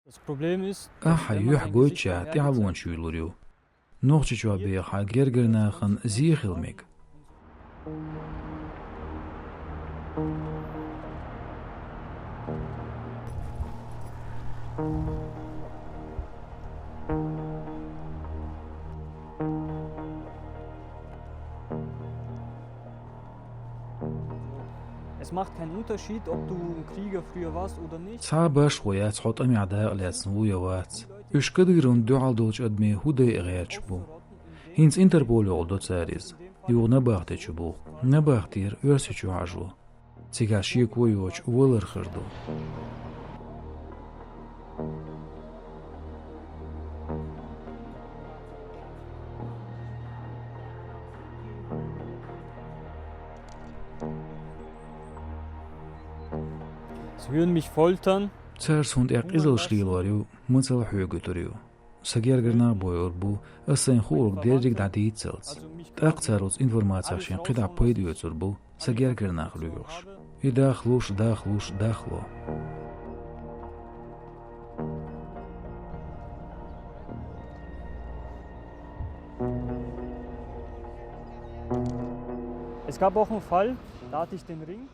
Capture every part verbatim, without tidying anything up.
Ахьа юьхь гойтча тӀаьхьалонаш юьйлур ю. Нохчийчохь беха гергара нахана зе хила мега. Es macht keinen Unterschied, ob du ein Krieger früher warst oder nicht. Цхьа а башхо яц хьо тӀамехь дакъа лаьцна ву я вац. Уьш Кадыровна дуьхьал долчу адамийн хӀу дайа гӀерташ бу. ХӀинца Интерполехула до цара иза. Юха набахти чу бу. Набахтера Оьрсийчу хьажо. Цигахь шеко йоцуш валар хир ду. Sie würden mich foltern. Цара суна тӀе къизаллаш лелор ю, мацалла хьоьгуьйтур ю. Сан гергара нах бойур бу, ас сайн хуург дерриг дӀадийццалц. ТӀаккха цара оцу информацех шайн кхидӀа пайда оьцур бу, сан гергара нах лоьхуш. И дахлуш, дахлуш, дахло. Es gab auch einen Fall, da hatte ich den Ring.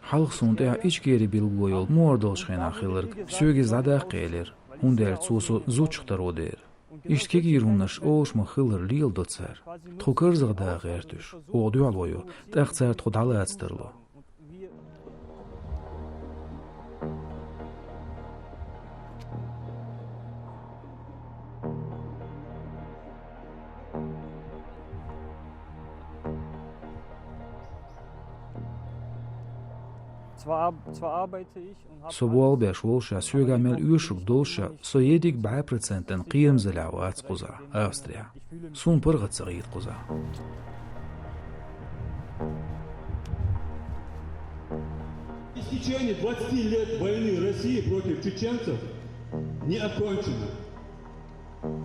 Хьалха суна тӀехь Ичкери билгало йолу мохь долчу хенахь хилларг, соьга иза дӀадаккха элира, хӀунда аьлча цо со зудчух таро дера. Иштта кегийра хӀуманаш олуш ма-хиллара леладо цара. Тхо карзах даха гӀерта уьш, оха дуьхьало йо, тӀаккха цара тхо дӀалаца тарло. Zwar, zwar arbeite ich und hab Со болх беш волуш а, соьгахь мел оьшург долуш а, со ерриг бӀе процентан кхерамзаллехь вац кхузахь, Австрехь. Суна паргӀат ца гӀийта кхузахь. Истечение двадцати лет войны России против чеченцев не окончено.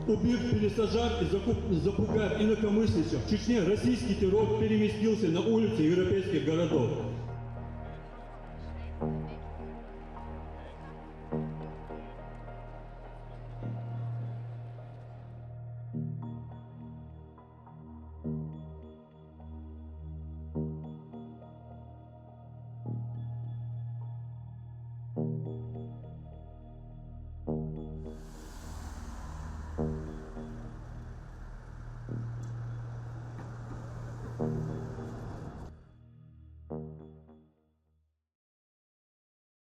Убив, пересажав и закуп-, запугав инакомыслящих в Чечне, российский террор переместился на улицы европейских городов.